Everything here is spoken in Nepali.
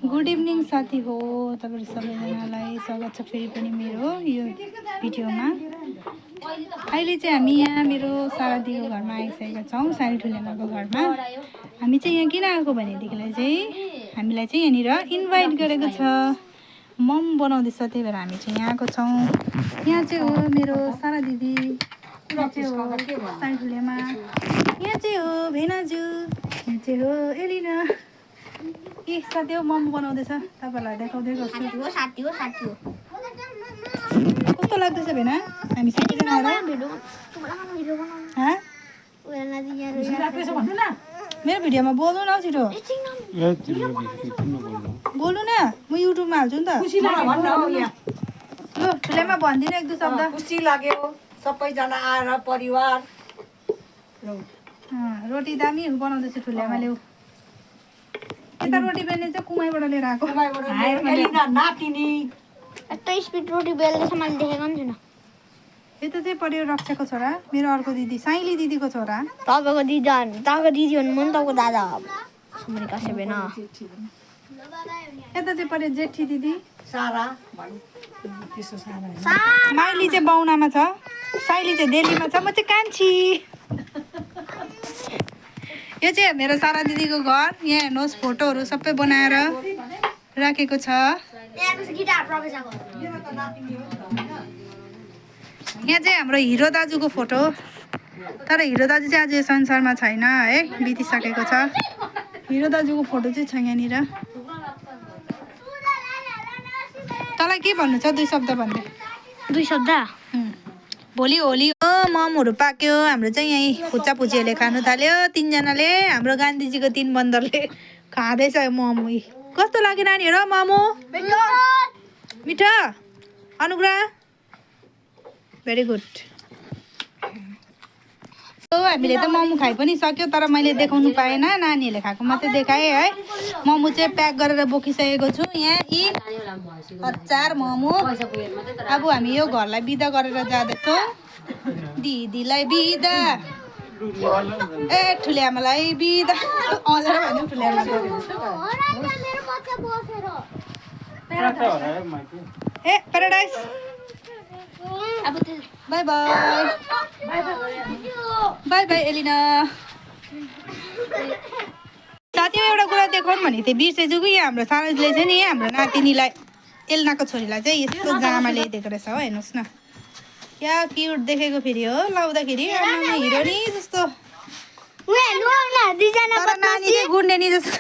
गुड इभिनिङ साथी हो, तपाईहरु सबैजनालाई स्वागत छ फेरि पनि मेरो यो भिडियोमा। अहिले चाहिँ हामी यहाँ मेरो सारा दिदीको घरमा आइसकेका छौँ, सारी ठुलेमाको घरमा। हामी चाहिँ यहाँ किन आएको भनेदेखिलाई चाहिँ हामीलाई चाहिँ यहाँनिर इन्भाइट गरेको छ, मम बनाउँदैछ, त्यही भएर हामी चाहिँ यहाँ आएको छौँ। यहाँ चाहिँ हो मेरो सारा दिदी, यहाँ चाहिँ हो सारी ठुलेमा, यहाँ चाहिँ हो भेनाजु, यहाँ चाहिँ हो एलिना। के साथी हो मम बनाउँदैछ, तपाईहरुलाई देखाउँदै गर्छु। साथी हो कस्तो लाग्दैछ भेना? हामी सबैजना आएर मेरो भिडियोमा बोल्नु न छिटो, बोल्नु न, म युट्युबमा हाल्छु नि त। ल ठुलेमा भन्दिनँ एक दुई शब्द। खुसी लाग्यो सबैजना आएर परिवार। रोटी दामी बनाउँदैछ ठुलेमा, ल्याऊ। यता रोटी बेल्ने चाहिँ कुमाईबाट लिएर आएको। एलिना नातिनी यस्तो स्पिड रोटी बेल्दैछ मैले देखेको नि छैन। यता चाहिँ पर्यो रक्षाको छोरा, मेरो अर्को दिदी साइली दिदीको छोरा। तपाईँको दिदी भन्नु म नि तपाईँको दादा सुमरी कसै बेन। यता चाहिँ पर्यो जेठी दिदी सारा। माइली चाहिँ बाहुनामा छ, साइली चाहिँ दिल्लीमा छ, म चाहिँ कान्छी। यो चाहिँ मेरो सारा दिदीको घर। यहाँ हेर्नुहोस् फोटोहरू सबै बनाएर राखेको छ। यहाँ चाहिँ हाम्रो हिरो दाजुको फोटो, तर हिरो दाजु चाहिँ आज यो संसारमा छैन है, बितिसकेको छ। हिरो दाजुको फोटो चाहिँ छ यहाँनिर। तँलाई के भन्नु छ, दुई शब्द भन्दै। दुई शब्द भोलि होली हो, ममहरू पाक्यो। हाम्रो चाहिँ यहीँ फुच्चा फुच्चीहरूले खानु थाल्यो, तिनजनाले। हाम्रो गान्धीजीको 3 बन्दरले खाँदैछ मोमो। कस्तो लाग्यो नानीहरू मोमो? मिठो? अनुग्रह भेरी गुड। हामीले त मोमो खाइ पनि सक्यो, तर मैले देखाउनु पाएन, नानीहरूले खाएको मात्रै देखाएँ है। मोमो चाहिँ प्याक गरेर बोकिसकेको छु। यहाँ यी अचार मोमो। अब हामी यो घरलाई बिदा गरेर जाँदैछौँ। दिदीलाई बिदा, ए ठुले आमालाई बिदा। अझै भन्यो ठुले आमा। A paradise, bye bye. Bye bye Elina. साथी एउटा कुरा देखाउनु भनेको थिएँ, बिर्सेछु कि यहाँ हाम्रो साराले चाहिँ नि हाम्रो नातिनीलाई, एलिनाको छोरीलाई चाहिँ यस्तो जामा ल्याइदिएको रहेछ हो। हेर्नुहोस् न, क्या क्युट देखेको फेरि हो लाउँदाखेरि, आमामा हिरोनी जस्तो। तर नानी चाहिँ गुन्डेनी जस्तो।